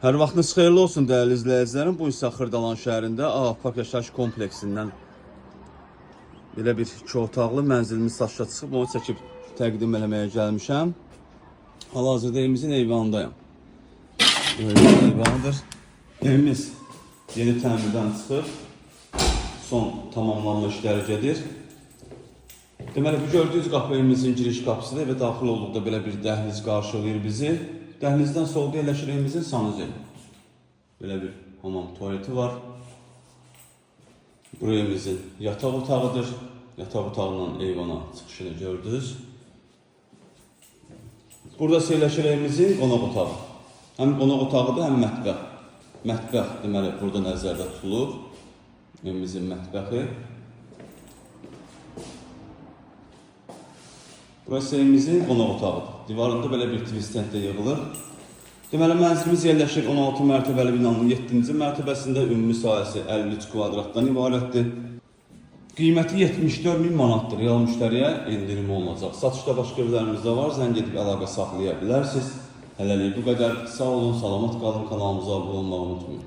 Hər vaxtınız xeyirli olsun dəyərli izləyicilərim. Bu isə Xırdalan şəhərində A Park yaşayış kompleksindən belə bir iki otaqlı mənzilimiz satışa çıxıb, onu çəkib təqdim eləməyə gəlmişəm. Hal-hazırda evimizin eyvanındayım. Bu evimizin eyvanıdır. Evimiz yeni təmirdən çıxıb. Son tamamlanma işləri gedir. Deməli, bu gördüyünüz qapı evimizin giriş qapısıdır. Evə daxil olduqda belə bir dəhliz qarşılayır bizi. Dəhlizdən solda yerləşir evimizin sanuzeli. Belə bir hamam tualeti var. Bura evimizin yataq otağıdır. Yataq otağından eyvana çıxışını gördünüz. Burada isə yerləşir evimizin qonaq otağı. Həm qonaq otağıdır, həm mətbəx. Mətbəx deməli burada nəzərdə tutulub. Evimizin mətbəxi. Burası evimizin qonaq otağıdır. Divarında belə bir twist də yığılır. Deməli mənzilimiz yerləşir 16 mərtəbəli binanın 7-ci mərtəbəsində, ümumi sahəsi 53 kvadratdan ibarətdir. Qiyməti 74 min manatdır. Real müştəriyə endirim olunacaq. Satışda başqa evlərimiz də var. Zəng edib əlaqə saxlaya bilərsiniz. Hələlik bu qədər. Sağ olun, salamat qalın. Kanalımıza abunə olmağı unutmayın.